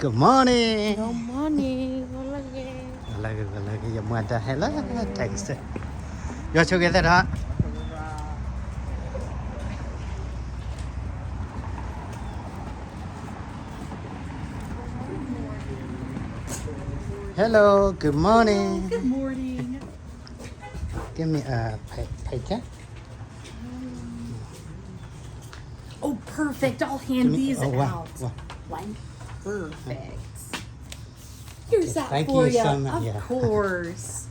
Good morning. Good morning. ဂီၤလၢဂ့ၤ ဂီၤလၢဂ့ၤ ယမၤတၢ်ဟဲလၢ Texas ယွၤဆိၣ်ဂ့ၤသ့ၣ်တဖၣ် Hello, good morning. Good morning. Give me a pa- pancake. Oh, perfect. I'll hand these out. One. Perfect. Here's that for you. Of course.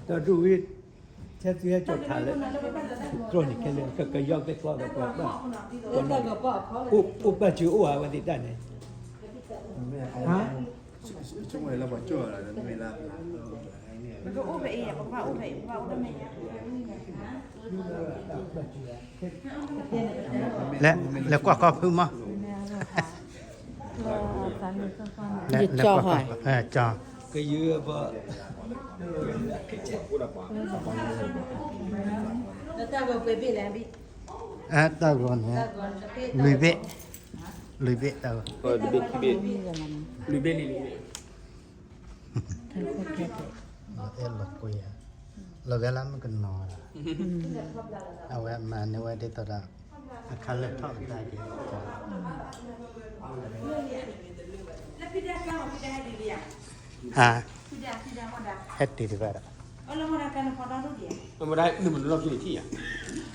တၢ်ဒုးဝံၤ ထဲသုဟဲကၠီၣ်ထးလၢ ကျိန့ၣ်ခဲလၢာ် ကကယီၣ်သ့ၣ်ကျီဒီးပှၤဘၣ် အိၣ်ပၢ်စုအိၣ်ဧါ အဝဲသ့ၣ်တၢ်န့ၣ် ဟါ လဲၤကွၢ်ကီၢ်ဖုမး လဲၤကွၢ်ကီၢ်ဖု ကယုဘၣ် တၢ်ဂီၤန့ၣ် လွံၢ်ဘ့ၣ် လွံၢ်ဘ့ၣ်တၢ်ဂီၤ လွံၢ်ဘ့ၣ်လံ အဲၣ်လီၤကွံာ်ဧါ လီၤဂာ်လၢမုၣ်ကနီၤဒီး အဝဲမၤန့ၢ်ဝဲဒ်သိးဒီး အခါလၢထီၣ်ကဒါက့ၤ ဟါ ဟဲတ့ၢ်တဘၣ်ဒီး မ့ၢ်ဒၣ်နမနုၤလီၢ်ခံန့ၣ်ထံၣ်ယၤ တၢ်ဒုးဘၣ်ကၠီၣ်လီၤဖီလၢာ်လံ အထးန့ၣ်ဟီ လၢလီၤဘၣ် မ့မ့ၢ်ဒီးပဃ့ဝဲဒၣ်တၢ်ဂီၤဘီၣ်အီၤ ပှၤဘၣ်လီၤတၢ်ဂီၤဘီၣ်မး ယဟဲကၠီၣ် ယ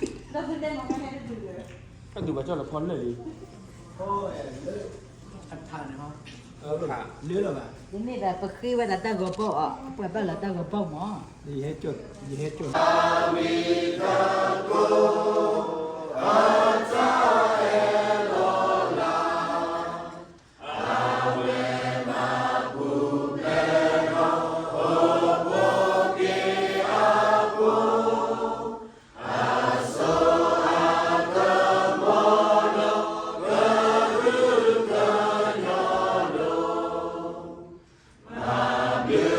ဟဲကၠီၣ်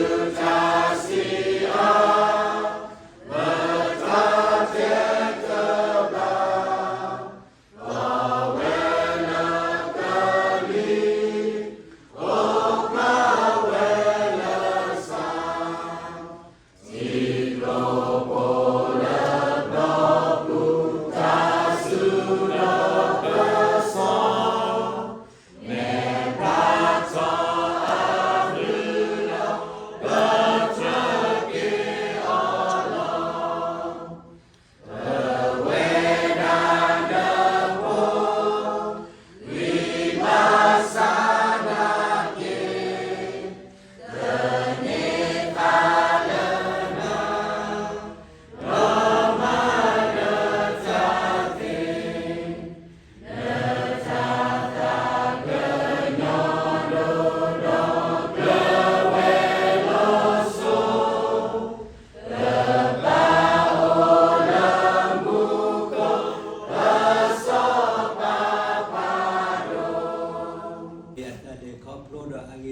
အတၢ်ဒဲးခီဖျိဒီးအဂ့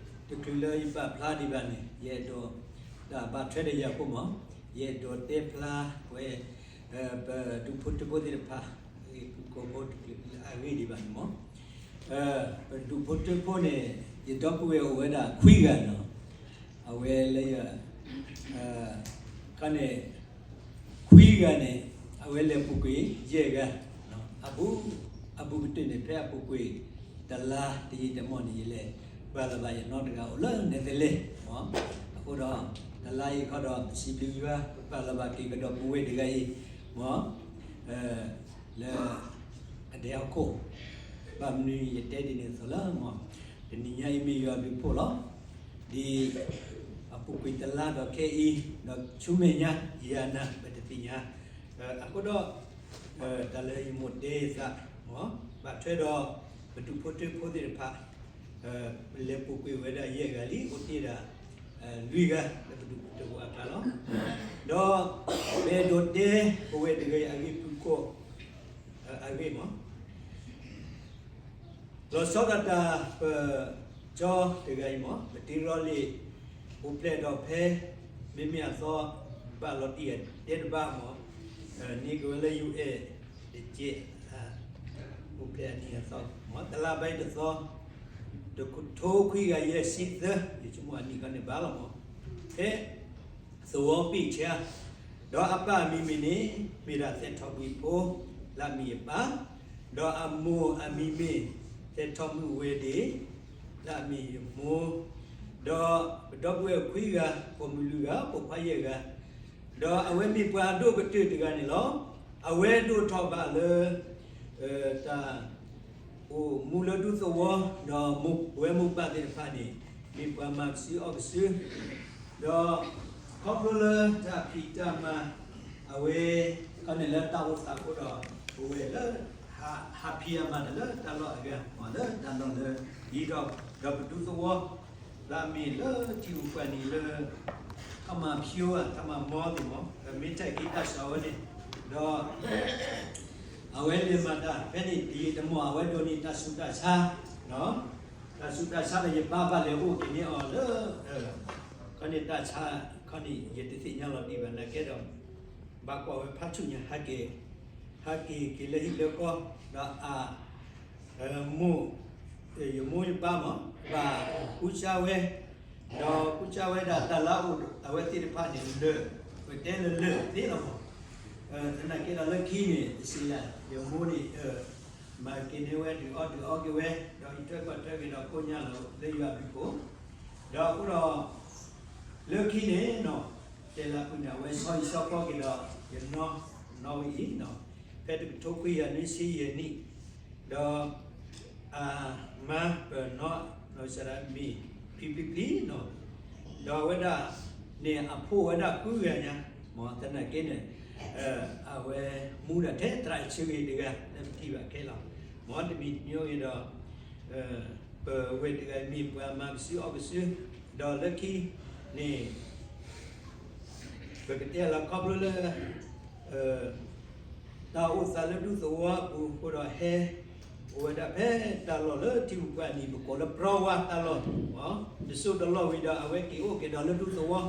ၤ, ဒီး တချုးလၢယပာ်ဖျါဒံးဘၣ်န့ၣ် ယအဲၣ်ဒိး တၢ်ဘၣ်ထွဲဒီးယၤအဃိမး, ယအဲၣ်ဒိးတဲဖျါပဝဲ ပဒူၣ်ဖိထၢဖိသ့ၣ်တဖၣ် ပူၤကိးဖိတချုးလၢအဂ့ၢ်ဒံးဘၣ်န့ၣ်မး, ပဒူၣ်ဖိထၢဖိန့ၣ် ယဒီပုၢ်ဝဲၢ်အိၣ်ဝဲဒၣ်ခွံဂၤနီၤ, အဝဲလၢယ ခါန့ၣ် ခွံဂၤန့ၣ် အဝဲလဲၤပူၤကွံာ်ယဲၢ်ဂၤ, အဘူး အဘူးကတၢၢ်န့ၣ် ဖဲအပူၤကွံာ်တလါတယံာ်တမီၢ်န့ၣ် ယလဲၤပာ်လီၤဘၣ်ယနီတဂၤအိၣ်လၢ Netherlands မး, အဃိဒီး တလါအံၤခီဒီး ပစံးဘျုးယွၤ ပပာ်လီၤဘၣ်က့ၤကဒီးပဝဲၢ်တဂၤအံၤ မး လၢ အဒဲဟီၣ်ခိၣ်, ဘၣ်မနုၤယတဲဒ်န့ၣ်အသိးလၢမး, တနံၤညါအံၤမ့ၢ်ယွၤအဘျုးအဖှိၣ်လီၤ. ဒ်အပူၤကွံာ်တလါဒီးခဲအံၤ ဒီးဆူမဲာ်ညါ ယၤနၤပတသ့ၣ်ညါ, အဃိဒီး တၢ်လၢယမိၢ်တဲယသး မး ဘၣ်ထွဲဒီး ပဒူၣ်ဖိထၢဖိသ့ၣ်တဖၣ် ပလဲၤပူၤကွံာ်ဝဲဒၣ်ယဲၢ်ဂၤလံ အိၣ်တ့ၢ်ဒၣ် လွံၢ်ဂၤလၢပဒူၣ်ဖိထၢဖိအကျါလီၤ. ဒီး ပအဲၣ်ဒိးတဲ ပဝဲၢ်တဂၤအံၤအဂ့ၢ်ဖုၣ်ကိာ် အဂ့ၢ်မး လီၤဆီဒၣ်တၢ်ပကၠီတဂၤအံၤမး ပတ့ရီလ့ၣ် အိၣ်ဖျဲၣ်ဒီးဖဲ မ့မ့ၢ်အသီ ဘၣ်လီၤတံၢ်အတဲတဘၣ်မး န့ၢ်က့ၤဝဲလၢ ယူၣ်အဲၣ် တကဲး အိၣ်ဖျဲၣ်အနံၣ်အသီမး တလါဘၣ်အံၤတသီ တကထိခွံကယၤယဲၢ်ဆံသၢ ယဆိကမိၣ်အနံၣ်ခီန့ၣ်ဘၣ်လီၤမး ဖဲ သဝီပ့ၢ်ဆါ ဒီးအပၢ်အမံၤမ့ၢ်န့ၣ် မ့ၢ်ဒၣ်သဲးထီၣ်ဘှံးဖိ လၢအမ့ၢ်ယပၢ်, ဒီးအမိၢ်အမံၤမ့ၢ် သဲးထီၣ်မုၣ်ဝဲဒ့ၣ် လၢအမ့ၢ်ယမိၢ်, ဒီးပဒီပုၢ်ဝဲၢ်ခွံဂၤ, ပိာ်မုၣ်လွံၢ်ဂၤ, ပိာ်ခွါယဲၢ်ဂၤ, ဒီးအဝဲမ့ၢ်ပှၤအဒိၣ်ကတၢၢ်တဂၤန့ၣ်လီၤ. အဝဲဒိၣ်ထီၣ်ဘၣ်လၢ တၢ် အိၣ်မူလၢဒူသဝီ, ဒီးဝဲမိၢ်ပၢ်သ့ၣ်တဖၣ်န့ၣ် မ့ၢ်ပှၤမၤကစုအီၣ်ကစု, ဒီးခီဖျိလၢတၢ်ဖံးတၢ်မၤ အဝဲ ခီန့ၣ်လၢတၢ်အိၣ်သးအဃိဒီး ပဝဲလၢ ဟးဖံးအမၤတၢ်လၢတၢ်လီၢ်အဂၤ မ့ၢ်လၢတၢ်လီၢ်လၢ ဒ်ဒီး ဒီးပဒူသဝီ လၢအမ့ၢ်လၢထံဂုၤကီၢ်ဂၤန့ၣ်လၢ တၢ်မၤဖၠိဧါ တၢ်မၤမီသ့ၣ်မး ပမ့ၢ်ထဲးက့ၤတၢ်စှၤဝဲန့ၣ်, ဒီး အဝဲလဲၤမၤတၢ်ဖဲန့ၣ် တယံာ်တမီၢ် အဝဲဒိးန့ၢ်တၢ်ဆူးတၢ်ဆါ, တၢ်ဆူးတၢ်ဆါဒီး ယပၢ်ဘၣ်လဲၤအိၣ်က့ၤန့ၢ်အီၤလၢ ခီန့ၣ်တၢ်ဆါ ခီန့ၣ် ယတသ့ၣ်ညါလီၤတံၢ်ဘၣ် နာ်က့ဒီး ဘၣ်ကွၢ်ဝဲဖးဆူၣ်ညါ ဟဲက့ၤ ဟဲက့ၤက့ၤလၢဟံၣ်လၢဃီ ဒီးအ မိၢ် ယမိၢ်ယပၢ်မး ဘၣ်ကူစါဝဲ, ဒီးကူစါဝဲဒၣ်တၢ်လၢအအိၣ်အဝဲသ့ၣ်တဖၣ်န့ၣ် လၢာ် ပတဲလၢလၢာ်သ့လီၤမး, သနာ်က့ဒီးလၢခံန့ၣ် တစံးယၤ ယမိၢ်န့ၣ် မၤက့ၤန့ၢ်ဝဲဒုးအီၣ်ဒုးအီက့ၤဝဲ, ဒီးအံးထွဲကွၢ်ထွဲက့ၤဒီးကိးညါလီၤလၢယွၤဘျုးကိး, ဒီးအဃိဒီး လၢခံန့ၣ်နီၤ တဲလၢအပူၤန့ၣ် အဝဲဆီဟံၣ်ဆီဃီက့ၤဒီး ယနီၢ်နီၢ်ဝဲအံၤနီၤ, ဖဲတကထိခွံကယၤနွံဆံယဲၢ်နံၣ်, ဒီး အမါပနီၢ်နီၢ်စရၤမံၤ ဖံဖံဖံနီၤ, ဒီးအဝဲဒၣ်န့ၣ် အဖိဝဲဒၣ်ဃုဂၤညါ, မ့ၢ်သနာ်က့န့ၣ် အဝဲမူဒၣ်ထဲသရၣ်ဆၢဂ့ၤတဂၤ လၢပထံၣ်ဘၣ်ခဲလီၤ, မ့ၢ်တမံၤတမံၤဂ့ၤဒီး ပဝဲၢ်တဂၤမ့ၢ်ပှၤမၤကစုအီၣ်ကစု, ဒီးလၢခံန့ၣ် ပကတဲလီၤခီဖျိလၢ တၢ်အိၣ်သးလၢဒူသဝီအပူၤအဃိဒီးဟဲ အိၣ်ဝဲဒၣ်ဖဲတၢ်လီၢ်လၢထံဂုၤကီၢ်ဂၤန့ၣ် ပကိးလၢပြီဝါတၢ်လီၢ်, တစိၢ်တလီၢ်ဝံၤဒီး အဝဲက့ၤအိၣ်က့ၤဒီးလၢဒူသဝီ,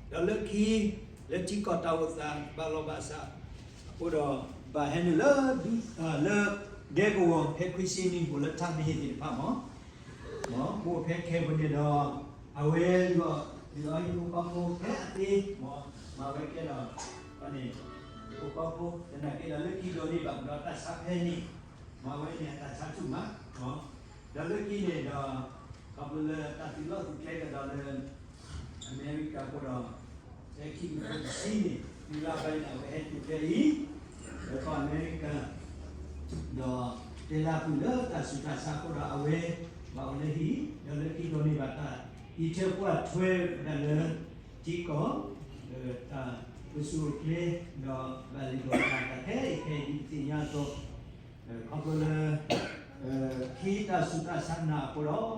ဒီးလၢခံ လၢထံကီၢ်တၢ်အိၣ်သးဘၣ်လီၢ်ဘၣ်စး အဃိဒီး ဘၣ်ဟဲနုာ်လၢ လၢဒဲကဝီၤဖဲခွံဆံနံၣ် အိၣ်လၢထးမ့ၢ်ဟ့ၣ်သ့ၣ်တဖၣ်မး မ့ၢ်အိၣ်ဖဲခဲပူၤန့ၣ်ဒီး အဝဲ လုၢ်အီၣ်ဟံၣ်ဖိဃီဖိဖဲအသ့မး မၤဝဲကဲဒီး န့ၣ် ဟံၣ်ဖိဃီဖိ သနာ်က့ဒီးလၢခံဒိးန့ၢ်ဘၣ်ဒီးတၢ်ဆါဖဲန့ၣ် မၤဝဲန့ၣ်အတၢ်ဆါဆူၣ်မး ဒီးလၢခံန့ၣ်ဒီး ခီဖျိလၢတၢ်သုးလီၢ်သုးကျဲကဒီးလၢ အမဲရကၤအဃိဒီး ဖဲခံကထိတဆံန့ၣ် တုၤလၢဘၣ်န့ၣ် အဝဲဟဲတုၤဖဲအံၤ လၢကီၢ်အမဲရကၤ ဒီးတဲလၢအပူၤလၢတၢ်ဆူးတၢ်ဆါအဃိဒီးအဝဲ ဘၣ်အိၣ်လၢဟံၣ် ဒီးလၢခံဒိးန့ၢ်ဘၣ်တၢ်အံးထွဲကွၢ်ထွဲဝဲဒၣ်လၢ ထံကီၢ် တၢ်အိၣ်ဆူၣ်အိၣ်ချ့ ဒီးဘၣ်လ့ၤဒိးတၢ်ခဲအံၤခဲအံၤဒ်ပသ့ၣ်ညါအသိး ခီဖျိလၢ ခံတၢ်ဆူးတၢ်ဆါနၤအဃိဒီး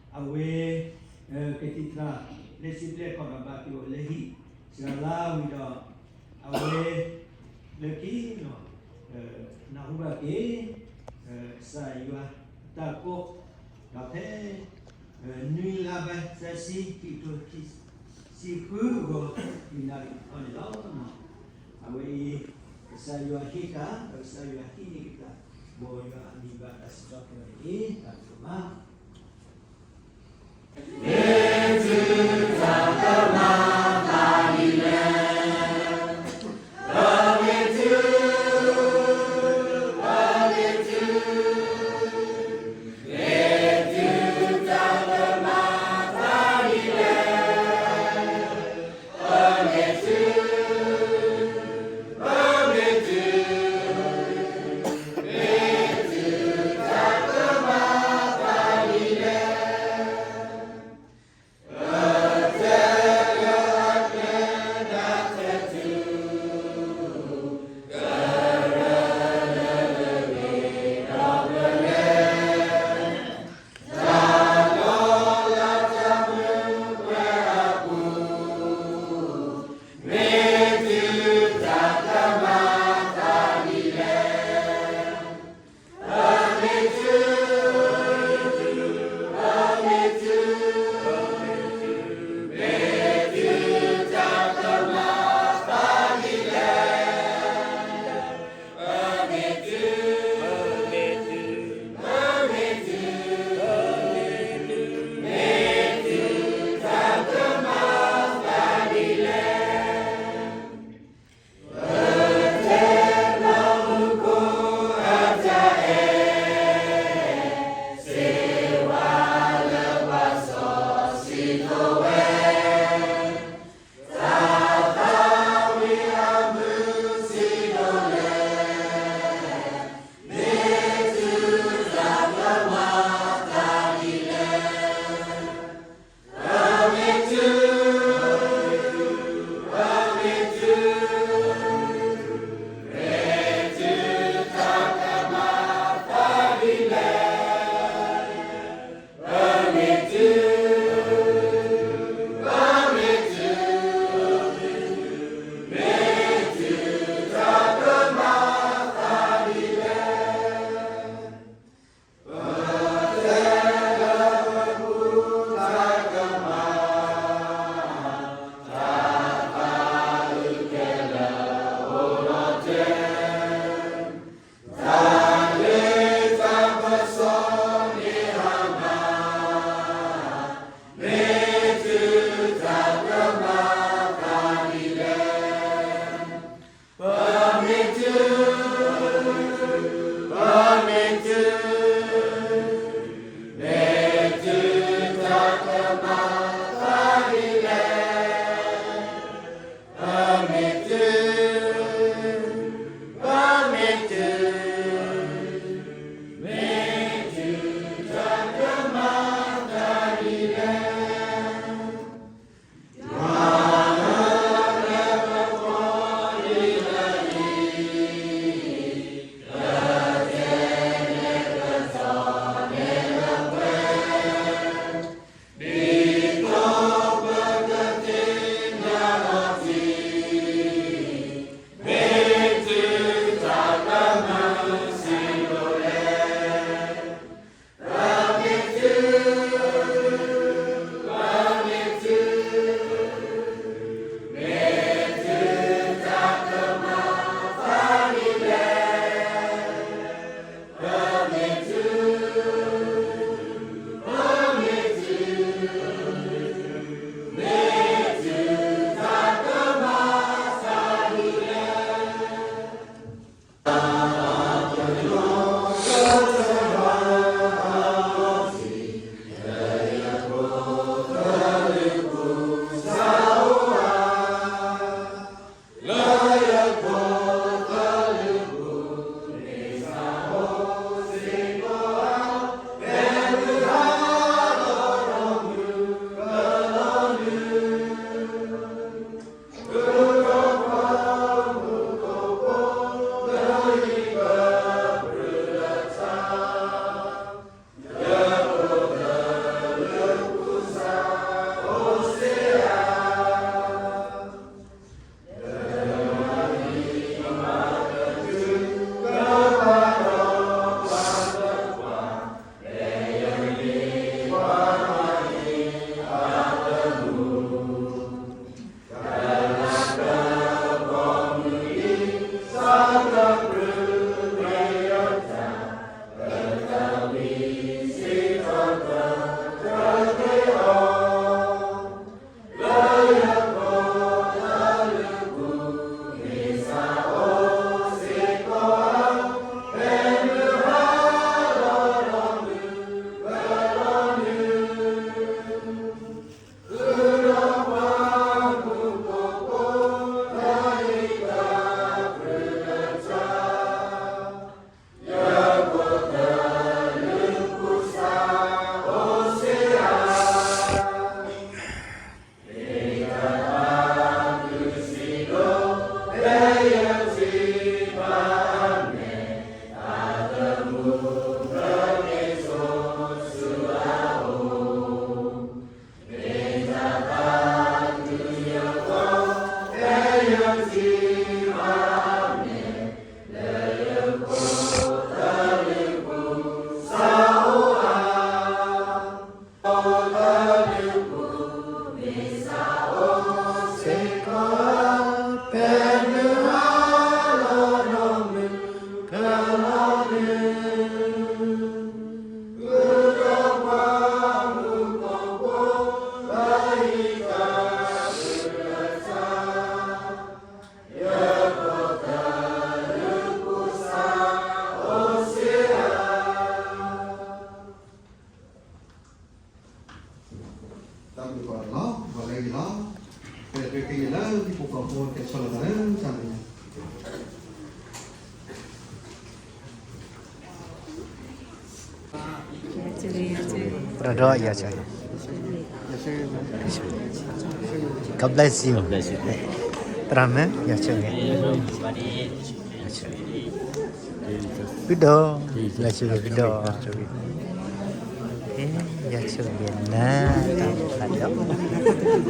အဝဲ ကသံၣ်သရၣ် လၢစုပျဲၢ်ခီၣ်ဒီးဘၣ်က့ၤအိၣ်လၢဟံၣ် စှၤလါဝံၤဒီး အဝဲ လၢခံ နၢ်ဟူဘၣ်က့ၤ ကစၢ်ယွၤအတၢ်ကိး ဒီးဖဲ နွံလါဘၣ်သၢဆံ ခံကထိခံဆံဃုအဂီၢ် မုၢ်နၤဒံးတခီန့ၣ်လီၤ. အဝဲအံၤ ကစၢ်ယွၤဟ့ၣ်တၢ် ဒီးကစၢ်ယွၤဟ့ၣ်န့ၢ်က့ၤတၢ် မ်ယွၤအမံၤဘၣ်တၢ်စံးထီၣ်ပတြၢၤန့ၣ်တက့ၢ်. တၢ်ဘျုးမး. ဒီးဒီးယၤဆၢဂ့ၤ, God bless you, သရၣ်မုၣ် ယၤဆၢဂ့ၤ, ယၤဆၢဂ့ၤ, ဖုဒီး, ယၤဆၢဂ့ၤဖုဒီး, ယၤဆၢဂ့ၤနၤ, တၢ်ဖးဒီး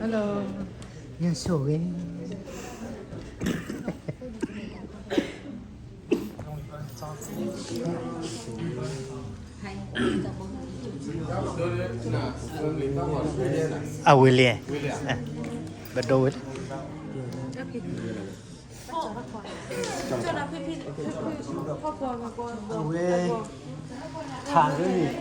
Hello. ညၣ်ဆိၣ်ဂ့ၤ. အဝဲလဲၣ်, ပဒိဝဲလၢ အဝဲ ထးလၢန့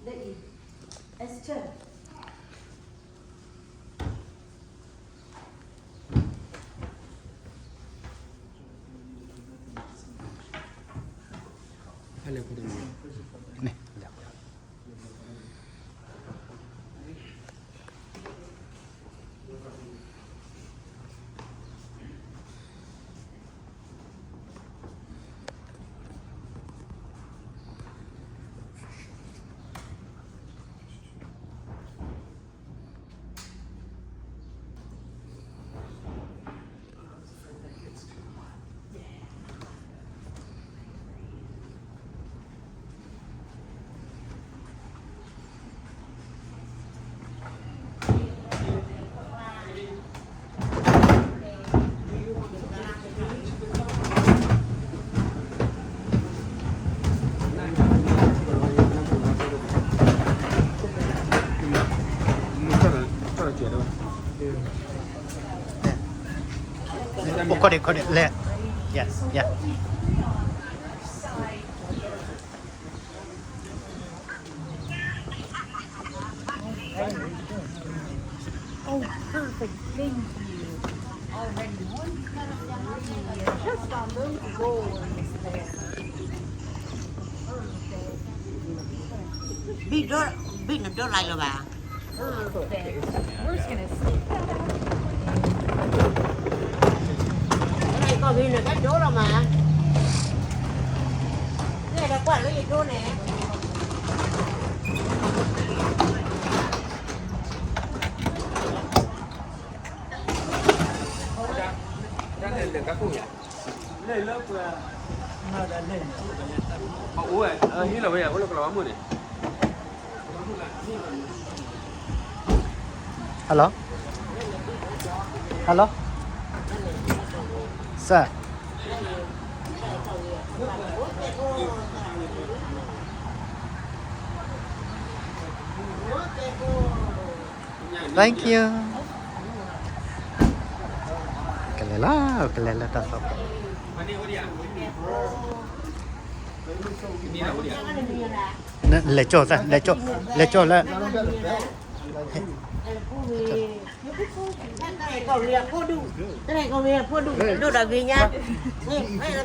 ၣ် အိၣ်ခိးဒံးခိးဒံးလဲၣ်, yeah, yeah. Oh, perfect. Thank you. Already one cup of coffee. Just a little roll in this bag. Perfect. ဘံၣ်နဒိၣ်လၢ်လၢၤဘၣ်. Perfect. We're just gonna stick that out. တၢ်လၢယကီၢ်ပူၤန့ၣ် တဒိၣ်လီၤမး. ယဲဒၣ်ကွၢ်လၢယဒိၣ်န့ၣ် Hello? Hello? Sir? Thank you. ကလဲၤလီၤ, ကလဲၤလၢတၢ်သီၣ်ဖီ, လဲၤကၠီၣ်သၣ်, လဲၤကၠီၣ်, လဲၤကၠီၣ်လၢ ဒိၣ်ဒီးဂ့ၤညါ, ဝံၤလံဧါ.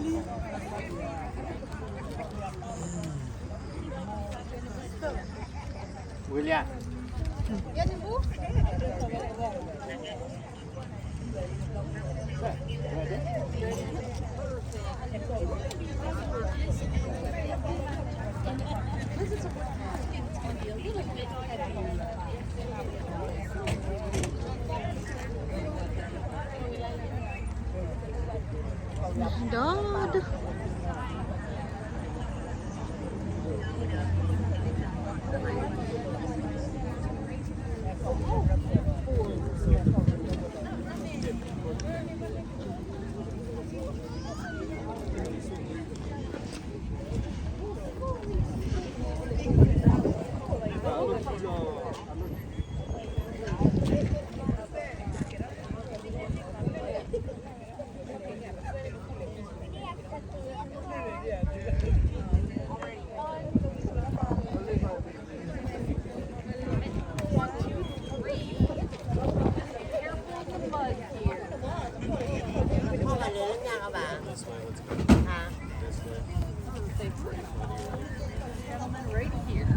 ဒီးဒုး Already on. Gentleman right here.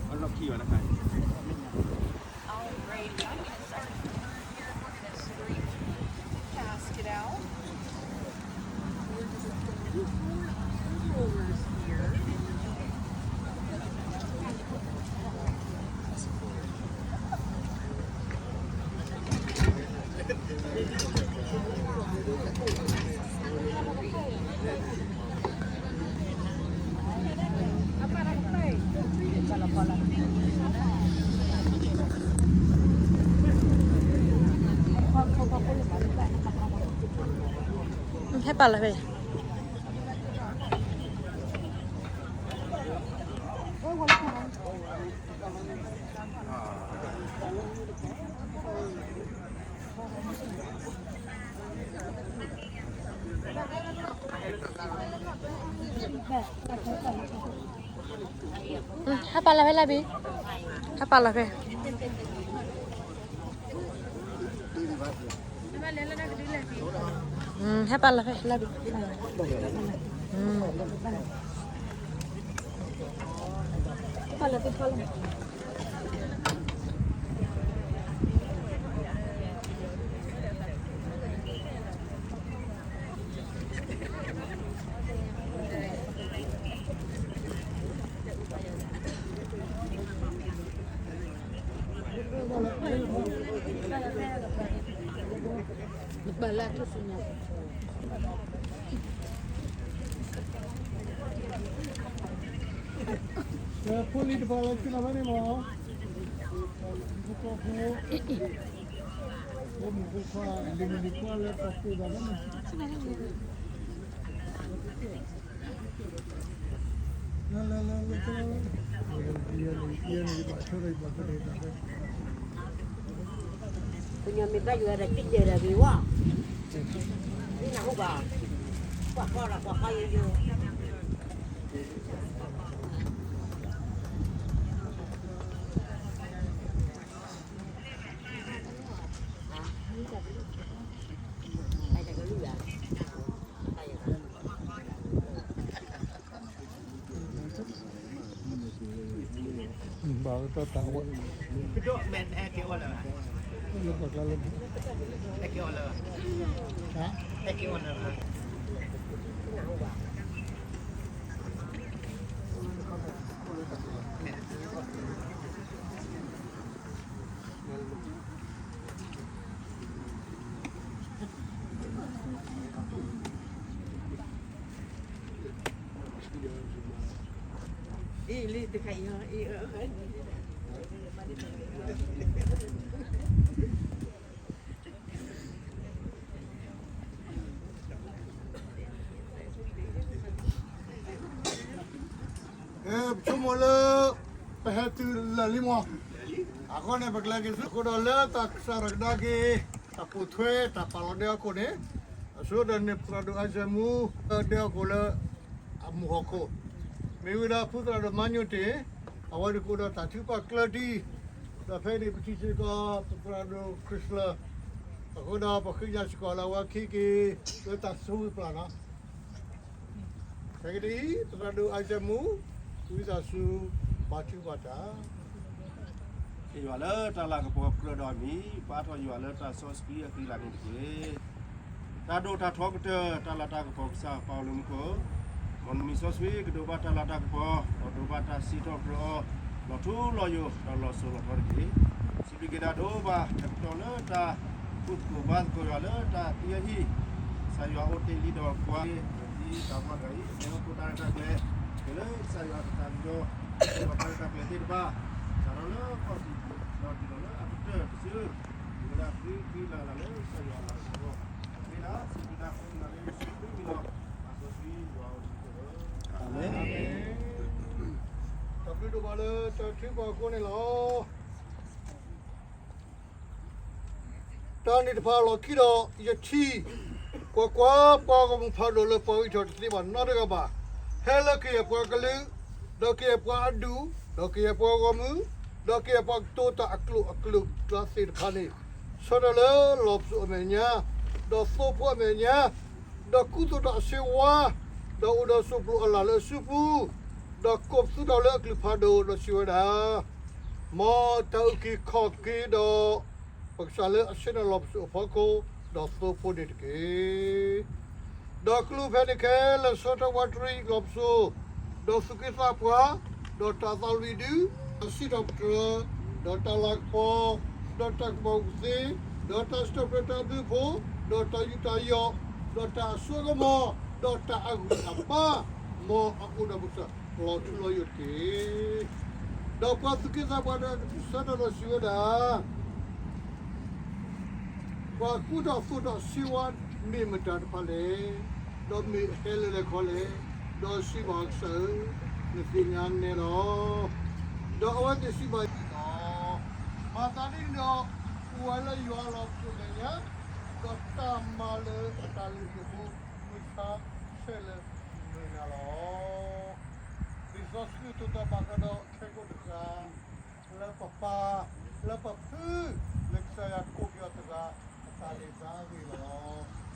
เอารถเข็นมาเลย Alrighty, I'm gonna start here. We're gonna scrape the casket out. We're just gonna do four rollers here. ဟဲပာ်လီၤဖဲ ဟဲပာ်လီၤဖဲလၢဘံ, ဟဲပာ်လီၤဖဲ, ဟဲပာ်လီၤဖဲလၢဘံ, ဟဲပာ်လီၤဖဲဖီလီၤ. ဖိလံၤတဖၣ်လၢ ဆ့ၣ်နီၤဖဲန့ၣ်မး, ဖိခွါဖိ, ဖိမုၣ်ဖိခွါ လံၤမုၣ်လံၤခွါလၢ ပှၤကိးဘၣ်လၢန့ၣ် လၢလၢလၢလၢ, ယဘၣ်ဆၢထၢၣ်ယဘၣ်ကတဲာ်တၢ်ဖဲ ပညီမ့ၢ်ဘၣ်ယွၤဒီး တံၢ်ဒဲးဒီးဂ့ၤဝါ, နၢ်ဟူဘၣ်, ကွၢ်ဃီဒီးကွၢ်ဃီယိယိ. ဘၣ်တၢ်တၢ်ဝဲ, လၢပှၤကျါလၢ, ဟါ, ပဆိကမိၣ်လၢ ပဟဲတုၤလၢာ်လံမး, အဃိန့ၣ် ပကလဲၤက့ၤဆူအဃိဒီး လၢတၢ်ကစၢ်တၢ်ကဒါက့ၤ တၢ်ပိာ်ထွဲတၢ်ပာ်လီၤဒဲဟီၣ်ခိၣ်န့ၣ်, အဆိကတၢၢ်န့ၣ် ပသရၣ်ဒိၣ်အါစဲးမူ ဒဲဟီၣ်ခိၣ်လၢ အမူးဟီၣ်ခိၣ်, မ့ၢ်ဝံၤဒီး ဖုသရၣ်ဒိၣ်မါညိၣ်တ့ၢ်, အဝဲဒၣ်ကအိၣ်ဒီးတၢ်ထုကဖၣ်ကျၢၢ်တံၢ်, ဒီးဖဲန့ၣ် ပထံၣ်စ့ၢ်ကီး ပသရၣ်ဒိၣ်ခရံာ်စလၢ, အဃိဒီး ပဃ့ကညးစ့ၢ်ကီးလၢအဝဲခံက့ၤ လၢတၢ်ဆိၣ်ဂ့ၤပျၢ်နီၤ ခဲကနံၣ်အံၤ ပသရၣ်ဒိၣ်အါစဲးမူ ဝံသးစူၤ ဘါထုကဖၣ်တၢ်. ယွၤလၢတၢ်လၤကပီၤကြၢးဒီးအမံၤ, ဘါထီၣ်ယွၤလၢတၢ်စီဆှံအဃံအလၤန့ၣ်တက့ၢ်. တၢ်ဒိၣ်တၢ်ထီကတၢၢ် တၢ်လၤတၢ်ကပီၤကစၢ်ပၢ်အိၣ်လၢမူခိၣ်, မ်နမံၤစီဆှံကဒိးဘၣ်တၢ်လၤတၢ်ကပီၤ, ဒီးဒိးဘၣ်တၢ်စံးထီၣ်ပတြၢၤအီၤ လီၤထူလီၤယိာ် ဒီးလီၤစိၤလီၤထီတက့ၢ်. စံးဘျုးက့ၤဒၣ်ဒိးဘၣ် ဟဲကတီၢ်လၢတၢ် ဃုာ်သကိးဘါသကိးယွၤလၢတၢ်သံအဟံၣ်, ကစၢ်ယွၤအိၣ်တ့ၢ်လံဒီးပှၤ, ဒ်တၢ်မၤတဂၤအံၤ မ့ၢ်ဟီၣ်ခိၣ်တၢ်ရဲၣ်တၢ်ကျဲၤ, က့ၤလၢကစၢ်ယွၤအကစၢ်ကဒီး, က့ၤလီၤတၢ်ရဲၣ်တၢ်ကျဲၤသ့ၣ်တဖၣ်, စးထီၣ်လၢခီၣ်ထံး, ဒီးတုၤလီၤလၢအကတၢၢ်တစု, မ့ၢ်ဝဲဒၣ်ဃ့ဃ့လၤလၤလၢကစၢ်ယွၤအလၤကပီၤ, မ့ၢ်ဒၣ်စံးဘျုးတၢ်ဃိသနၤလၢယ့ၣ်ၡူးခရံာ်အမံၤလီၤ. အၤမ့ၣ်. တၢ်ဘျုးဒိၣ်မးလၢ တၢ်ထုကဖၣ်အဃိန့ၣ်လီၤ. တၢ်န့ၣ်တဖၣ်အလီၢ်ခံဒီး ယထံၣ်, ကွၢ်ကွၢ်, ပှၤဂီၢ်မုၢ်ဖးဒိၣ်လၢပှၤဂံၢ်ထီၣ်တသ့ဘၣ်နီတဂၤဘၣ်, ဟဲလၢကယဲၢ်ပှၤကလုာ်, ဒီးကယဲၢ်ပှၤအဒူၣ်, ဒီးကယဲၢ်ပှၤဂီၢ်မုၢ်, ဒီးကယဲၢ်ပှၤကတိၤတၢ်အကျိာ်အကျိာ်ကျါသ့ၣ်တဖၣ်န့ၣ်, ဆၢထၢၣ်လၢလီၢ်ပစိာ်အမဲာ်ညါ, ဒီးသိဖိအမဲာ်ညါ, ဒီးကူသိးတၢ်အဆ့ဝါ, ဒီးအိၣ်ဒီးစိၢ်ပျိအလၢ်လၢအစုပူၤ, ဒီးကိးပသူထီၣ်လၢအကလုၢ်ဖးဒိၣ်, ဒီးစံးဝဲဒၣ်, မ်တၢ်အုၣ်က့ၤခီၣ်က့ၤဒီး ပကစၢ်လၢအဆ့ၣ်နီၤလီၢ်ပစိာ်အဖီခိၣ်, ဒီးသိဖိန့ၣ်တက့ၢ်. ဒီးကလူးဖဲန့ၣ်ခဲလၢာ် ဆၢထၢၣ်ဝးတရံးလီၢ်ပစိာ်, ဒီးသူၣ်က့သးပှၢ်, ဒီးတၢ်သးလွံၢ်ဒု, ဒီးစံးထီၣ်ပတြၢၤ, ဒီးတၢ်လၤကပီၤ, ဒီးတၢ်ကမီၤကသ့, ဒီးတၢ်စံးထီၣ်ပတြၢၤတၢ်ဘျုးဖှိၣ်, ဒီးတၢ်ယူးတၢ်ယီၣ်, ဒီးတၢ်အစိကမီၤ, ဒီးတၢ်အဂံၢ်အဘါ, မ်အအိၣ်ဒီးပကစၢ်လီၤထူလီၤယိာ်တက့ၢ်. ဒီးပှၤသူၣ်က့သးပှၢ်ဒီးဆၢထၢၣ်ဒီးစံးဝဲဒၣ် ပှၤကူထီၣ်သိးထီၣ်ဆ့ဝါ မ့ၢ်မတၤတဖၣ်လဲၣ်, ဒီးမ့ၢ်အဟဲလၢလဲၣ်ခီလဲၣ်, ဒီးစံးဘၣ်ကစၢ်ဧၢ, နသ့ၣ်ညါနဲလီၤ. ဒီးအဝဲသ့ၣ်စံးဘၣ်လီၤ, မၤသးဒ်န့ၣ်ဒီး အိၣ်ဝဲလၢယွၤလီၢ်ပစိာ်မဲာ်ညါ, ဒီးတၢ်မၤလၢအတၢ်လုၢ်ဟံၣ်ဖိ မုၢ်ဆါဆဲးလၢမုၢ်နၤလီၤ. လံာ်စီဆှံကတိၤတၢ်ဘၣ်ဃးဒီးခဲကိာ်တဂၤ လၢပပၢ်, လၢပဖု, လၢကစၢ်ယွၤကိးက့ၤအီၤတဂၤ အတၢ်လံာ်သးအဂ့ၢ်လီၤ. ပက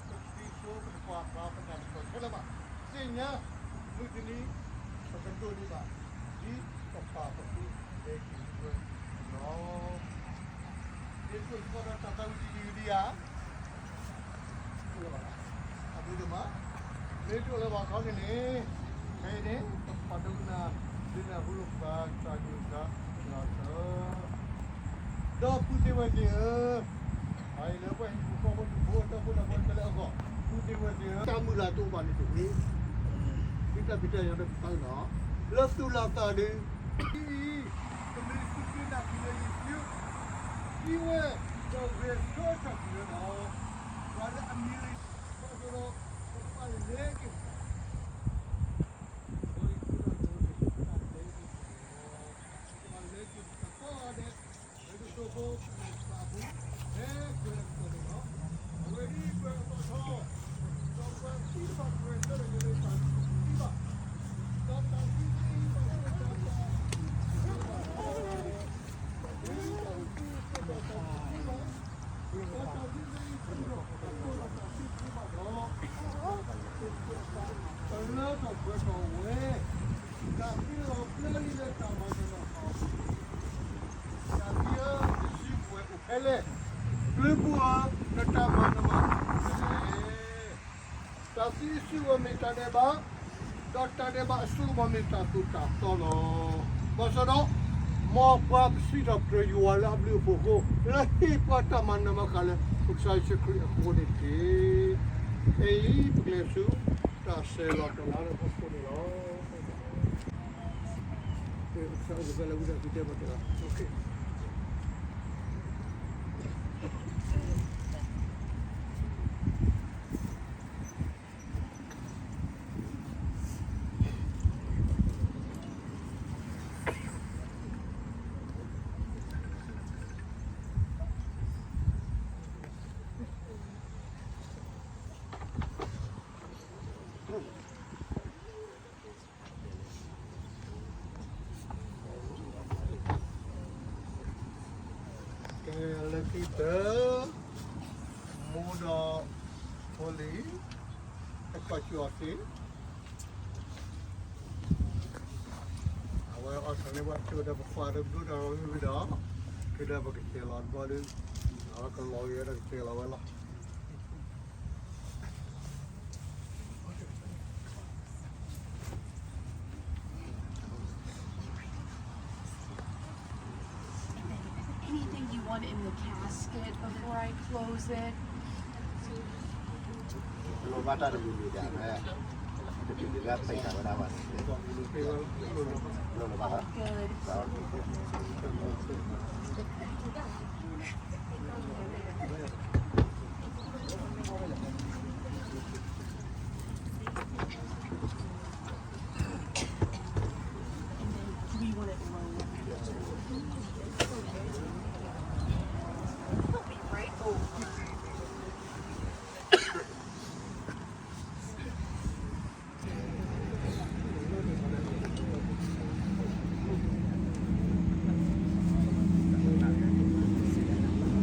သံဆိပတကွၢ်ဖျါပတၢ်တခီခဲလၢာ်ဘၣ်. သ့ၣ်ညါ မုၢ်တနံၤ ပကဒိးန့ၢ်ဘၣ် ဒ်ပပၢ်ပဖုလဲၤက့ၤဝဲလီၤ. ဒ်သိးစ့ၢ်ကီးဒီးတၢ်သးဝံၣ်တယုၢ်ဒံးဧါ အဘုဒိၣ်မး, မ့ၢ်တအိၣ်လၢၤဘၣ်ခီန့ၣ်န့ၣ်, ခဲအံၤန့ၣ် ပပာ်ဒိကနၣ် ဒုးနၢ်ဟူလိာ်ပသးကစၢ်ယွၤအကလုၢ်ကထါ, ဒီးပုၢ်သ့ၣ်ဝဲၢ်သ့ၣ်ဧၢ, အအံၤလၢပှၤဟံၣ်ဖိဃီဖိတဘိ ဒီပုၢ်ဒီဝဲၢ်ခဲလၢာ်အဂီၢ်, ပုၢ်သ့ၣ်ဝဲၢ်သ့ၣ်ဧၢ, တၢ်မုၢ်လၢ်တအိၣ်ဘၣ်န့ၣ်တဂ့ၤ, ဒ်တၢ်ဖံးတၢ်ညၣ်ဒီးပသးလီၤ, လၢသူၣ်လၢသးဒီး ဒ်အံၤ, ပမ့ၢ်စူၢ်က့ၤနာ်က့ၤလၢယ့ၣ်ၡူး, ဒ်ဝဲဒီးဂဲၤဆၢထၢၣ်က့ၤဝဲဒီး ပှၤလၢအမံၤလၢယ့ၣ်ၡူးအဃိဒီး ပကဘၣ်လဲၤက့ၤ ပလၢထီၣ်ပှဲၤထီၣ်ဝဲ, တၢ်သံလီၤပျၢလံလၢတၢ်မၤနၢၤမၤဃၣ်, တၢ်သံဧၢ, နစုကဝဲၤအိၣ်ဖဲလဲၣ်, ပျုၤပူၤဧၢ, နတၢ်မၤနၢၤမၤဃၣ်အိၣ်ဖဲလဲၣ်. တၢ်သံအစုကဝဲၤမ့ၢ်တၢ်ဒဲးဘး, ဒီးတၢ်ဒဲးဘးအစိကမီၤမ့ၢ်တၢ်သိၣ်တၢ်သီလီၤ. ဘၣ်ဆၣ်ဒီး မ်ပှၤပစံးထီၣ်ပတြၢၤယွၤလၢအဘျုးအဖှိၣ်အဃိ, လၢဟ့ၣ်ပှၤတၢ်မၤနၢၤမၤဃၣ်လၢ ပကစၢ်ယ့ၣ်ၡူးခရံာ်အဃိန့ၣ်တက့ၢ်. ခဲအံၤပကလဲၤဆူ တၢ်ဆဲးလီၤတလါလၢဟီၣ်ခိၣ်န့ၣ်လီၤ. ကစၢ်အိၣ်ဖဲလၢဝံသးစူၤတဲပှၤတဂၤ, ကဲ လၢခံတၢ် မိၢ်ဒီးဖိလံၤ တၢ်ကွၢ်စၢၤအီၤသ့, အဝဲအီၣ်ဆၣ်န့ၢ်ဝဲ တုၤဒီးပကွၢ်ဒီးဒိတၢ်ဂီၤမုၢ်ဒီး တုၤဒီးပကဆဲးလီၤတဘျီဒီး ကလီၤဂ့ၤဒီးကဆဲးလီၤဝဲလီၤ. Anything you want in the casket before I close it? လိၣ်ဘၣ်တၢ်တမံၤမံၤဒၣ်လဲၣ်, တမံၤမံၤဒၣ်ပံးတၢ်ဝဲဒၣ်ဘၣ်န့ၣ်, လိၣ်လၢဘၣ်လီၤ. Good.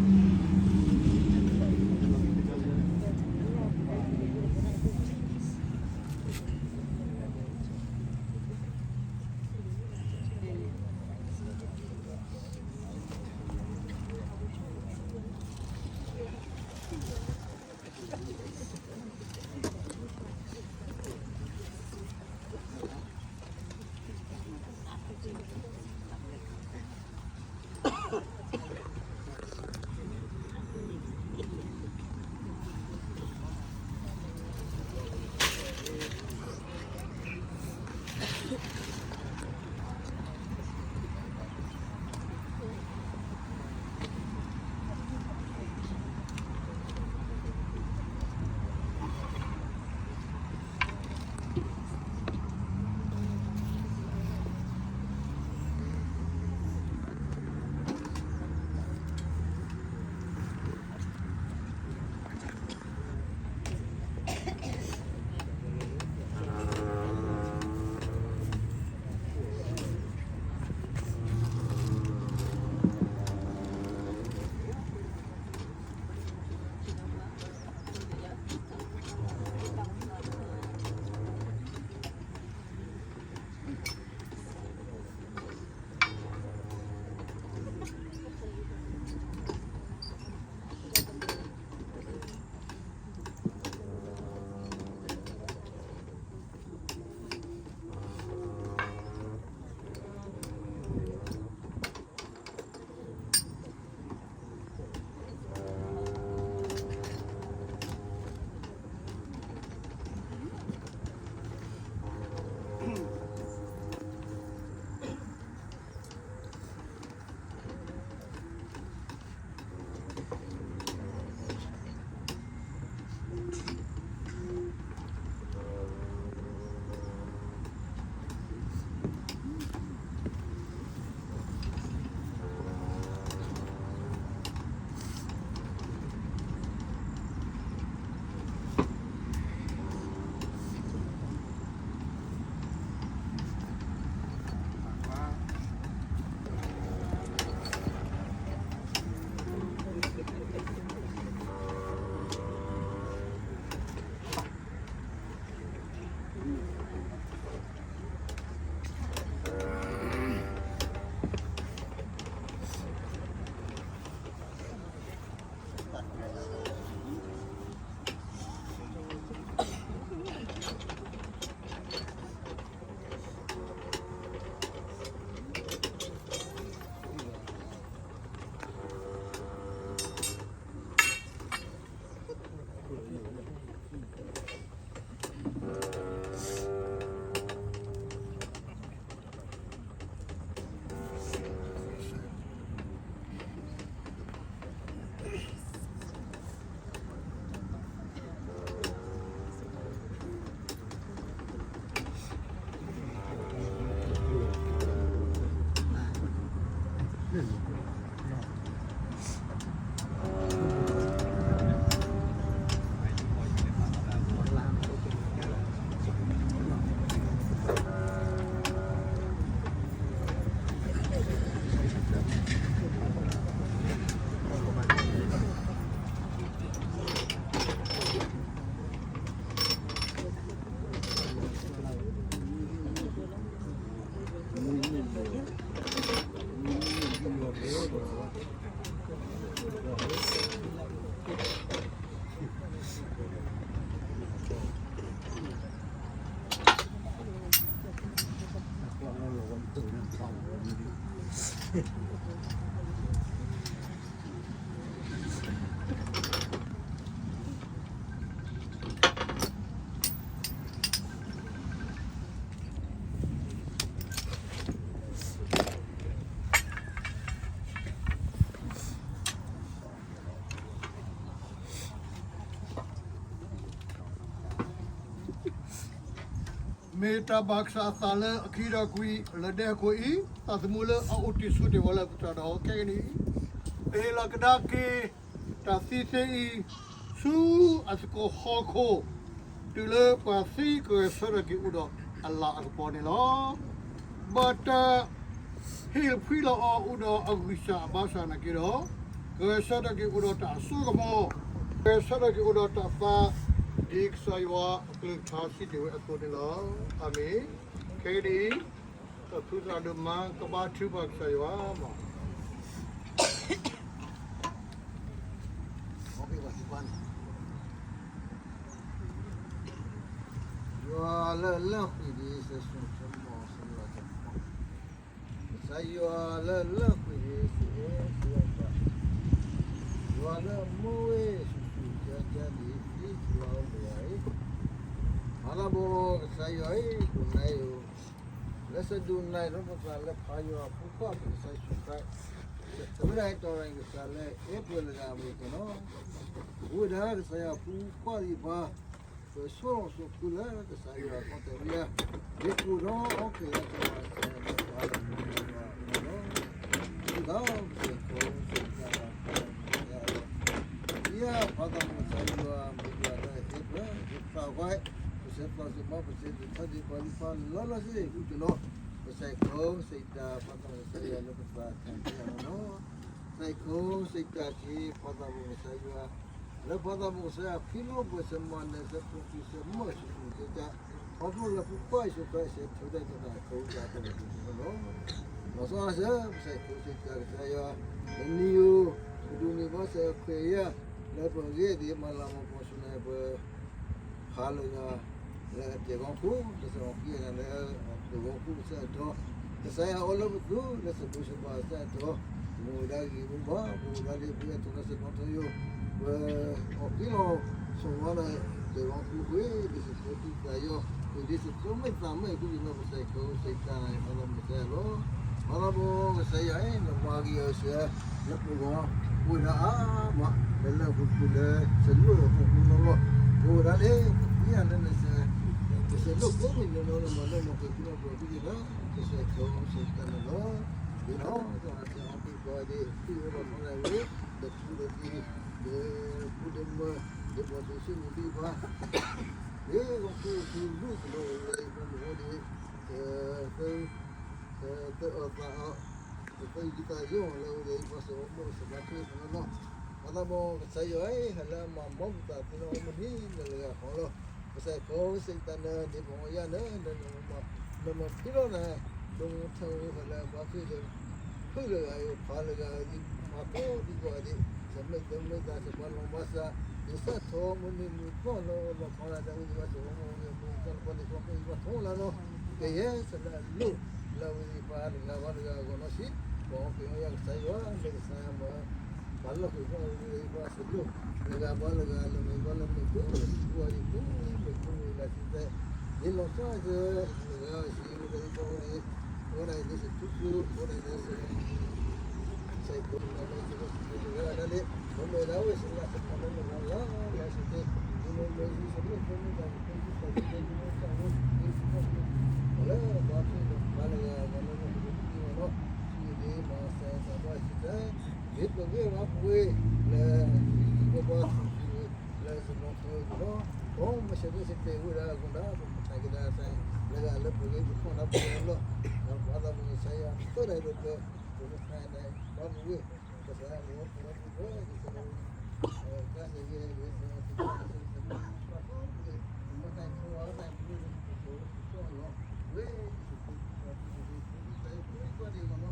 မ့ၢ်တၢ်ဘၣ်ကစၢ်အသးလၢအခံဒီးကွံာ်လၢဒဲကဝီၤအံၤ, သးသမူလၢအအိၣ်တ့ၢ်ဆိးတ့ၢ်ဝဲလၢပတၢ်ဒီးခဲကနံၣ်အံၤ, ပဟ့ၣ်လီၤကဒါက့ၤ တၢ်သံသ့အံၤ ဆူအသကိးဟီၣ်ခိၣ်, တုၤလၢပှၤသံကဂဲၤဆၢထၢၣ်က့ၤအိၣ်ဒီးအလၤအကပီၤန့ၣ်လီၤ. ဘၣ်တၢ် ဟ့ၣ်ဖှံလီၤအီၤအိၣ်ဒီးအဂံၢ်စၢ်အဘါစၢ်နာ်က့ဒီး, ကဂဲၤဆၢထၢၣ်က့ၤအိၣ်ဒီးတၢ်အစိကမီၤ, ကဂဲၤဆၢထၢၣ်က့ၤအိၣ်ဒီးတၢ်သါ, ဒ်ကစၢ်ယွၤအကလုၢ်ကထါစံးတ့ၢ်ဝဲအသိးန့ၣ်လီၤ. အၤမ့ၣ်. ခဲကနံၣ်အံၤ, ပဖုသရၣ်ဒိၣ်မးကဘါထုကဖၣ်ကစၢ်ယွၤမး. ယွၤလၢလၢၢ်ကွံာ်ဒ်စဲးဆူၣ်ဆၢမီၤစလၢကပီၤ, ကစၢ်ယွၤလၢလၢၢ်ကွံာ်ဒ်စဲးအဲၣ်စဲးဘၣ်, ယွၤလၢအမူဝဲဆူၣ်ဆူၣ်ကၠါကၠါဒ်အံၤ လၢအအိၣ်တဂၤအံၤ, ဖးလၢဘီကစၢ်ယွၤအံၤ ဒိးနၢ်အံၤဧိၤ, လၢစဒိးနၢ်အံၤဒီးပသးလၢဖးယွၤအဖိခွါပကစၢ်ယ့ၣ်ၡူးခရံာ်, တဝဲဒၣ်အံၤတီၢ်ရၤကစၢ်လၢအဲၣ်ပှၤလၢဂၤအမ့ၢ်ကနီၤ, အိၣ်ဝဲဒၣ်ကစၢ်ယွၤအဖိခွါသ့ၣ်တဖၣ် ပဆိၣ်လီၤဆိၣ်ဃုလၢကစၢ်ယွၤအခီၣ်ထံးဝဲယၤ, ဒ်ကိၣ်ဒီးအီၣ်က့ၤလၢကစၢ်ယွၤအတၢ်မၤလီၤ, ဒ်သိးပစဲးခိးစဲးတၢ်ဘၣ်ဖးလၢမုၢ်ယၤလီၤ, ဒ်အဖးသးမုၢ်ကစၢ်ယွၤမ့ၢ်ယွၤလၢအဟ့ၣ်ပှၤ, ဒ်ပသးဝဲ, ပစဲးဖျိးစဲးမီၤ ပစဲးဒုးထီၣ်ဒံးပှၤလံဖးလီၤလီၤစ့ၢ်ကီး အူကလီၤ, ပစဲးခိးစဲးတၢ်ဖးသးမုၢ်ကစၢ်ယွၤလၢပသးတၢ်မၤလီၤ, စဲးခိးစဲးတၢ်က့ၤဖးသးမုၢ်ကစၢ်ယွၤ လၢဖးသးမုၢ်ကစၢ်ယွၤ ဖံလိပှဲၤစဲးမီၤ နဲၣ်စဲးဖှိၣ်စဲးမီၤ ဆူၣ်ဆူၣ်ကၠါကၠါ, ခီဖျိလၢဖိခွါယ့ၣ်ၡူးခရံာ်စဲးထီၣ်တၢ်တဖၣ်အခိၣ်အကၢ်တဖၣ်န့ၣ်လီၤ. လီၤဆီဒၣ်တၢ်စၢၤ ပစဲးခိးစဲးတၢ်ကစၢ်ယွၤ, တနံၤအံၤ ပဒိးန့ၢ်ဘၣ်စဲးခွဲးယာ် လၢပဂ့ၢ်ဒ်မၤလၤမၤကပီၤဆူၣ်န့ၣ် ပ ဖးလၢဂၤ လၢအတဲာ်ဂီၤခိၣ် ကစၢ်အီၤခံဂၤလၢအတဲာ်ဂီၤခိၣ်ကစၢ်အတီၤ, ကစၢ်ယွၤအိၣ်လၢပသူၣ်လၢစၢၤဘိစၢၤဘါကစၢ်အတီၤ, ပမူဒါဂ့ၤမူဘၣ် ပမူဒါလၢပှဲၤအထီၣ်လၢစ့ၢ်ကီးထီၣ်ယိာ်, ပအီၣ်က့ၤလီၤ ဆိၣ်ဝါလၢတဲာ်ဂီၤခိၣ်ဃ့ ဒ်စ့ၢ်ကီးသံသးယီၤ ဃ့ဒ်စ့ၢ်ကီးမ့ၢ်သးမ့ၢ်အဃိန့ၣ် ပစဲးခိးစဲးတၢ်ဖးသးမုၢ်ကစၢ်ယွၤလီၤ. ဖးသးမုၢ်ကစၢ်ယွၤအံၤ နမၤဂ့ၤအီၤစ့ၢ် လၢပဂီၢ် ပဝဲဒၣ်အါမး လၢလၢပူၤကွံာ်လၢ စလိၣ်အပူၤကွံာ်နီၤလီၤ, ပဝဲဒၣ်လၢ ပသံယၤလၢနစဲး ပစဲးလိာ်ကိးမံၤနီၤနီၤလၢမၤလၢမၤက့ၤပနီၢ်ပှၤဖံးယံၤလီၤ, ပစဲးခိးစဲးတၢ်န့ၣ်လီၤ. ဒ်နီၢ်ကစၢ်အီၤက့ၤကီးဒ် သုအိၣ်လီၤဆီဒၣ်ဝဲ ဒီးထူဒီးတံၤ ဒီးဖိဒီးမါ ဒီးပှၤဒိးဆူၣ်န့ၣ်သ့ၣ်တဖၣ် ဒ်ဂီၤခူသူၣ်ဒူၣ်ကလိၤလၢယပှၤမုၢ်အိၣ်ဒ် သၢအီၣ်သးအီၣ် ပသၢဂံၢ်သးယီၣ်လၢအဝဲသ့ၣ်ပှၤစၢၤအီၤမိၢ်စၢၤပှၤထွဲသနီၤနီၤ, ဖးသးမုၢ်ကစၢ်ယွၤအံၤ ဟဲလၢအမၤဘီမုၢ်သးသ့နီၤအီၤမုၢ်နံၤလၢလၢဂၤဃီလီၤ, ပစဲးခိးစဲးတၢ်န့ၣ် ဒ်ပှၤအီယၤန့ၣ် နမၤဖံးလီၤန့ၣ် ဒိမၤထၢဝဲဟဲလၢပှၤဖံးလၢ ဖုလၢဂၤအံၤ ဖးလၢဂၤအံၤ ဖးကိးဒံကိးဂၤဒဲး စဲးမ့ၢ်သၢမ့ၢ်သး စဲးပှၤလီၤဘၣ်စး ဒ်စးထီၣ်မုၢ်နံၤမုၢ်သီလၢအလီၤဖးလၢတၢ်ဝဲသ့ၣ်တဖၣ် စဲးပှၤမုၢ်နံၤမုၢ်သီလၢပှၤသ့ၣ်တဖၣ်မ့ၢ်ပှၤထီၣ်လၢနီၤ, ကယဲၢ်စလၢအလိၣ် လၢအဝဲသ့ၣ်တဖၣ်တဂၤဘၣ်တဂၤအဂီၢ်နီၤစံး ပအီၣ်က့ၤအီယၤကစၢ်ယွၤ လၢကစၢ်ယွၤမၤ ပာ်လီၤဃုာ်ပှၤဝဲသ့ၣ်တဖၣ်စလိၣ် လၢဂၤဘၣ်လၢဂၤ လၢမ့ၢ်ဘၣ်လၢမ့ၢ်ကိး ကိးဂၤဒဲးကိး မ့ၢ်ကိးမ့ၢ်လၢစံးသဲး ဒ်လီၤဆီစၢၤ လၢဂၤစံးဝဲသ့ၣ်ကိးဂၤဒဲး ကိးဂၤဒဲးလၢစထူစူ ကိးဂၤဒဲးလၢစ စဲးခိးလၢစဲးခိးလၢတဂၤဒၣ်လၢ ပမ့ၢ်ဒၣ်ဝဲစလၢစခီလၢလၢလၢလၢစ့ၢ်ကီး လၢဘၣ်ဖဲလၢပှၤလၢပှၤလၢပှၤလၢပှၤလၢပှၤလၢပှၤလၢ ဒ်ပဂ့ၢ်ဝဲပဝဲလၢ ပပှၤလၢစနီၤထၢကလီၤ ပမ့ၢ်ဆၢထၢၣ်ဆၢတဲာ်ဝဲဒၣ်အဂီၢ်ဒၣ် ပကသးကဒါသး လၢဂၤလၢပဂ့ၢ်ပခီၣ်ဒၣ်ပှၤလီၤ ဒီးပှၤသးမုၢ်ကစၢ်ယွၤ ကတၢၢ်ဒၣ်လၢပ ပကသးဒၣ် ပှၤပဝဲ ကစၢ်ယွၤ ပဝဲ ကစၢ်ယွၤ အၤမ့ၣ်. ခဲ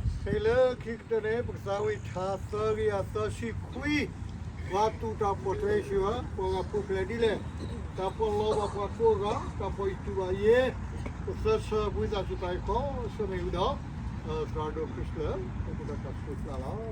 အံၤလၢခံကတၢၢ်န့ၣ် ပကစးဝံၢ်ထါသၢကယၤသၢဆံခွံ ပှၤတူၢ်တၢ်ဖှီၣ်ထွဲယ့ၣ်ၡူးဧၢ, ပှၤဂၤပူၤဖျဲးဒ်လဲၣ်, တၢ်ပီးလီၤဘၣ်ပှၤကိးဂၤ, တၢ်ဖှီၣ်အံၤတူၢ်ဘၣ်ယ့ၣ်, ပသၢဆၢဝံသးစူၤတၢ်အံၤခီဆၢမ့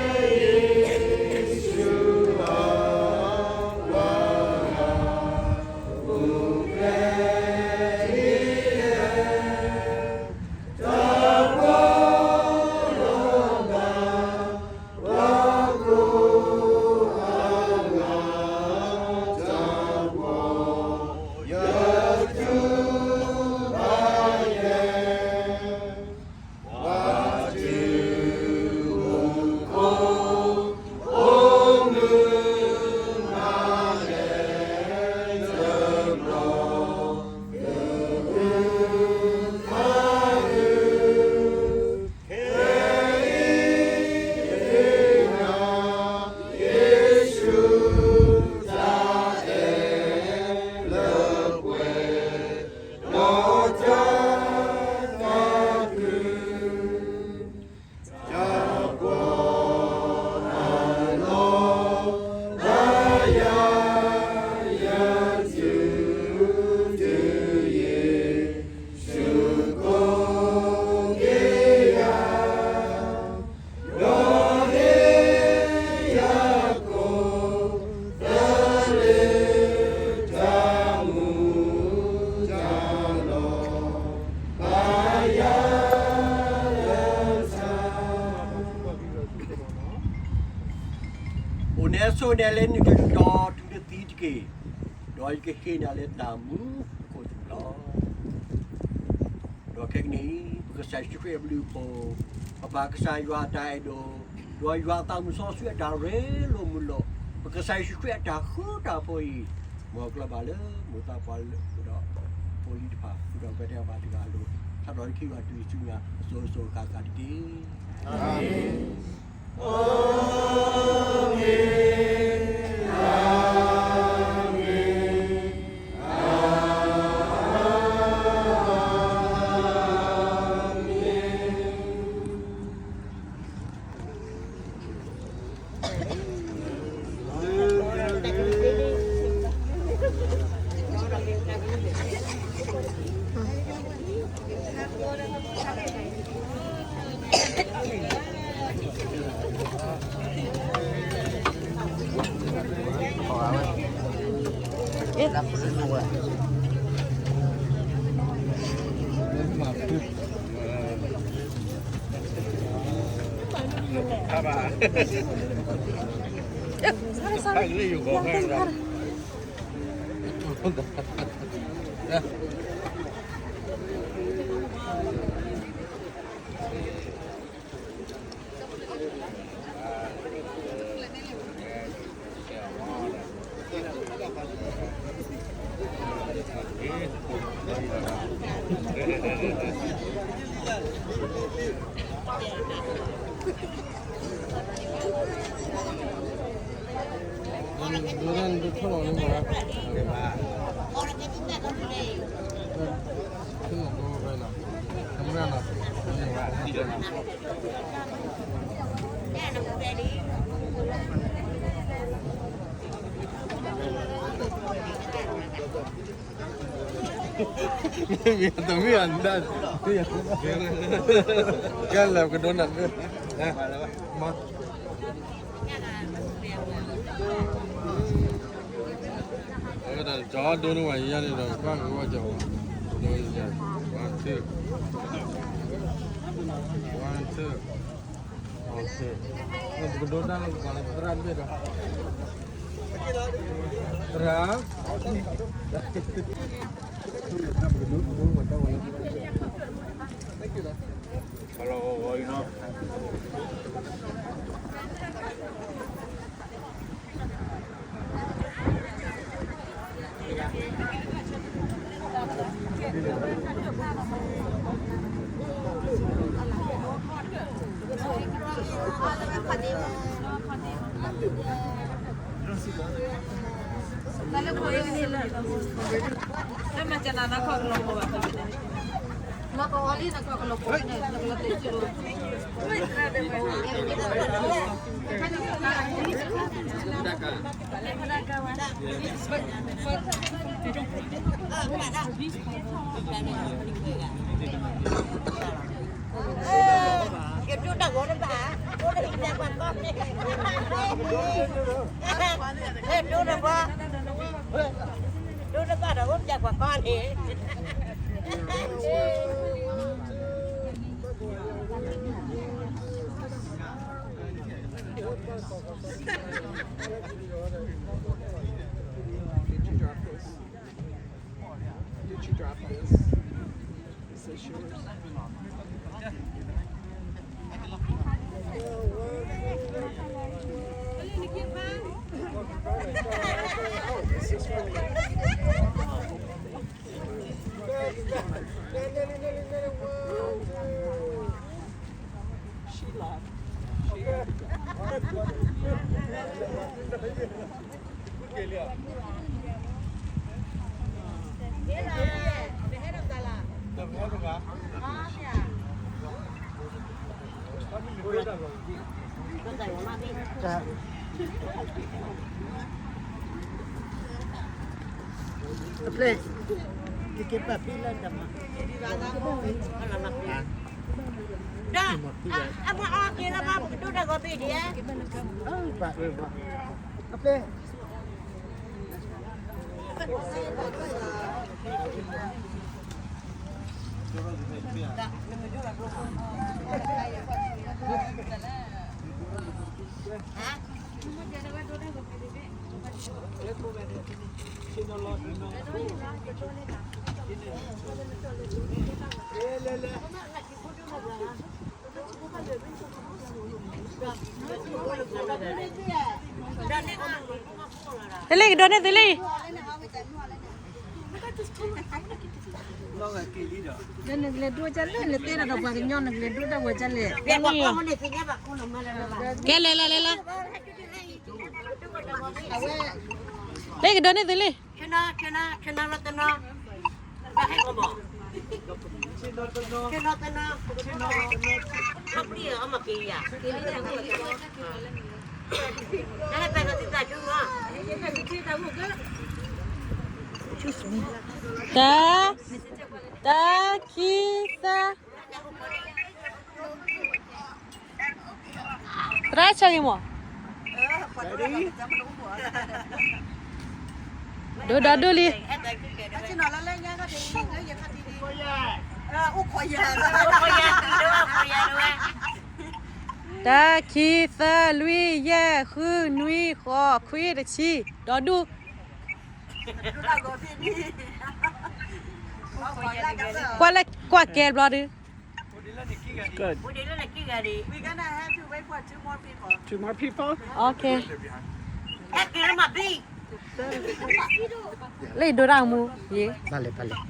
ၢ်ဝံၤဒီး, သရၣ်ဒိၣ်ခရံာ်စၢ် ပကဘၣ်တၢ်ဆိၣ်သးလီၤ. အိၣ်နဲဆိးနဲလၢနကတီၤတုၤနသံတက့ၢ်, ဒီးယကဟ့ၣ်နၤလၢတၢ်မူအခိၣ်သလုးလီၤ. ဒီးခဲကနံၣ်အံၤ ပကစၢ်ယ့ၣ်ၡူးခရံာ်အဘျုးအဖှိၣ်, ပပၢ်ကစၢ်ယွၤအတၢ်အဲၣ်ဒိၣ်, ဒီးယွၤအသးမုၢ်စီဆှံအတၢ်ရ့လိာ်မုာ်လိာ်, ပကစၢ်ယ့ၣ်ၡူးခရံာ်အတၢ်ဃူတၢ်ဖိးအံၤ, မ်အကျၢၤဘၣ်လၢမိၢ်သးပှၢ်လၢဒီးဖိလံၤတဖၣ်, ဃုာ်ဒီးပဝဲတဖၣ်ဘၣ်တဂၤအလိၤ, စးထီၣ်လၢခံဂၤတုၤဆူညါ အစိၤစိၤအဃၣ်ဃၣ်တက့ၢ်. အၤမ့ၣ်. မ့ၢ်တမ့ၢ်အဒၣ်, ကဲလၢကဒိနၤ, မ့ၢ် တၢ်ကၠီဒိနဝဲယၤန့ၣ်ဒီး ကွၢ်ကဝီၤကၠီ, one two, one two, okay, ပကဒိတၢ်လၢပကီၢ်လၢသရၣ်တဘ့ၣ်ဒီး, သရၣ် လၢမၤကနၣ်နခီၣ်ကလီၤဘၣ် ယဒိၣ်တၢ်ဂီၤတဘၣ်, အိၣ်ဒီးပျၢ်ကွၢ်ကီန့ၣ်, ဒိၣ်တဘၣ်, ဒိၣ်တဘၣ်ဒီးအိၣ်ပျၢ်ကွၢ်ကီန့ၣ်. Did you drop this? Did you drop this? Is this yours? Oh, this is for me. She left. She had to go. Thí lí, kdo ní thí lí. နကလဲၤဒိၣ်ဒ်လဲၣ်, နတဲဒီးပှၤကညီ နကလဲၤဒိၣ်ဒ်ဝဲဒ်လဲၣ်. ကဲ လဲၤလီၤ လဲၤလီၤ. လၢကဒိးန့ၢ်သုလံ. တၢ, တၢ, ခံ, သၢ. သရၣ်ဆၢဂ့ၤမး, ဒိၣ်ဒီဒိၣ်လံ. တၢ, ခံ, သၢ, လွံၢ်, ယဲၢ်, ဃု, နွံ, ဃိး, ခွံ, တဆံ, ဒီဒူၣ်. ကွၢ်လၢကွၢ်ကဲဘျီဒုး. Two more people. Okay. လၢယဒိတၢ်မူ, ယ, ဘၣ်လဲၣ်, ဘၣ်လဲၣ်.